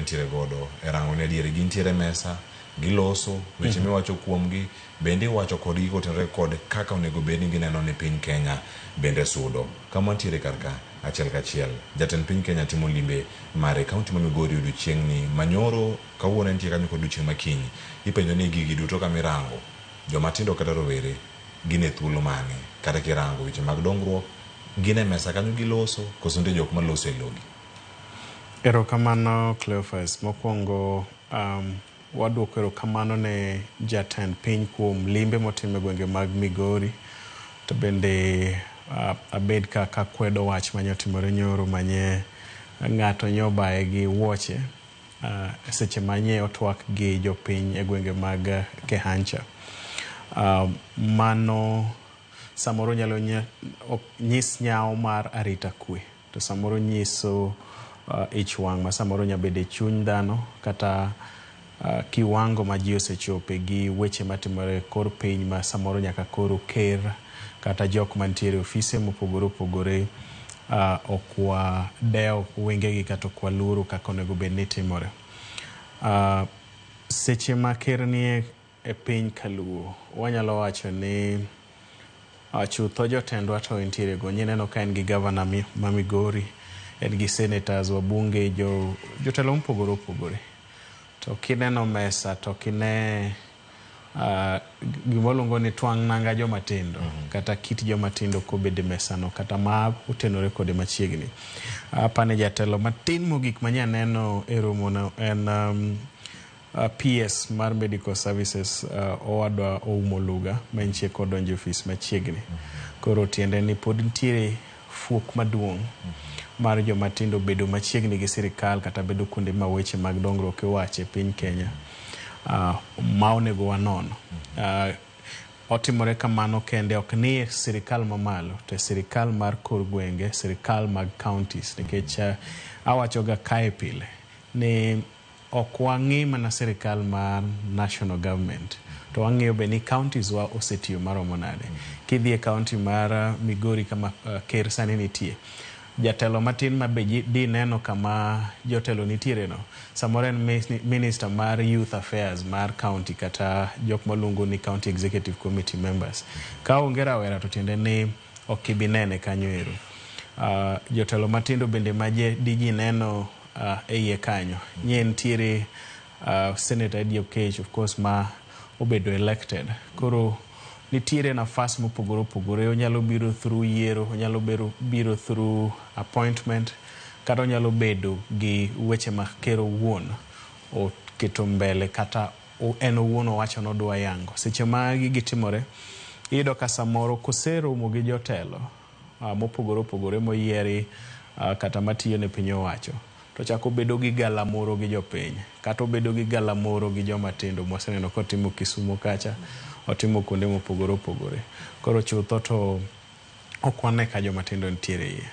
nitiere godo e rango ni adieri gintiere e mesa giloso weche miwacho kuomgi bende iwacho kodgi kotenore kod kaka onego bed ni gineno ni piny Kenya bende sudo kama wantiere kar ka achiel kachiel. Jatend piny Kenya timo limbe mare kaunti ma Migori odiochieng'ni manyoro kawuono entie kanyo kod odiochieng' makiny. Ipenjo ni gigi duto kama irango joma tindo kata rowere gin e thuolo mane kata kirango weche mag dongruok gin e mesa kanyo giloso koso nitie jok maloso e logi. Erokamano Cleophas. Mokwongo waduoko erokamano ne jatend piny kuom limbe motimo e gwenge mag Migori. To bende abed ka kakwedo wach mane otimore nyoro manye ng'ato nyobaye gi wuoche seche manye otwak gi jopiny e gwenge mag Kehancha. Mano samoro nyalo nyis nyawo mar arita kwe to samoro nyiso ich wang' ma samoro nyalo bedo e chuny dhano kata kiwango ma ji osechope gi weche matimore e kor piny ma samoro nyaka koro ker kata jok mantiere e ofise mopogore opogore ok wadewo wengegi kata ok waluoro kaka onego bed ni timore. Seche ma ker nie e piny kaluo, wanyalo wacho ni chutho jotendwa to entiere go. Ineno ka en gi gavana ma Migori, en gi senators, wabunge, jotelo mopogore opogore. To kineno mesa to kine gima waluongo ni twang' nanga joma tindo kata kit joma tindo kobedo e mesa no kata ma otenore kode machiegni. Apani jatelo matin mogik manya neno e romo no en PS mar Medical Services owadwa Oumo Luga ma entie kodonjo e ofis machiegni. Koro tiende ni pod nitiere fuok maduong' mar joma tindo bedo machiegni gi sirikal kata bedo kuonde ma weche mag dongruok iwache e piny Kenya ma onego wanon. Otimore kamano kende ok ni e sirikal mamalo to e sirikal mar kor gwenge, sirikal mag counties nikech awacho ga kae pile ni ok wang'i mana sirikal mar national government to wang'iyo be ni counties wa osetiyo maromo nade. Kidhi e county mar Migori kama ker sani nitie, jatelo matin ma be di neno kama jotelo nitiere no samoro en minister mar youth affairs mar county kata jok maluongo ni county executive committee members. Ka onge rawera to tiende ni ok ibi nene kanyo ero. Jotelo matindo bende ma diji neno e iye kanyo nye nitiere Senator Eddie Oketch, of course, ma obedo elected. Koro nitiere nafas mopogore opogore, onyalo biro through yiero, onyalo biro through appointment kata onyalo bedo gi weche ma ker owuon oketo mbele kata en owuon owacho nodwa yango. Seche ma gigi timore, iyudo ka samoro koseromo gi jotelo mopogore opogore moyieri kata matiyo ne piny owacho to chako bedo gi galamoro gi jopiny kata obedo gi galamoro gi joma tindo mwaseneno kotimo Kisumu kacha, otimo kuonde mopogore opogore. Koro chutho to ok wane ka joma tindo nitiere iye.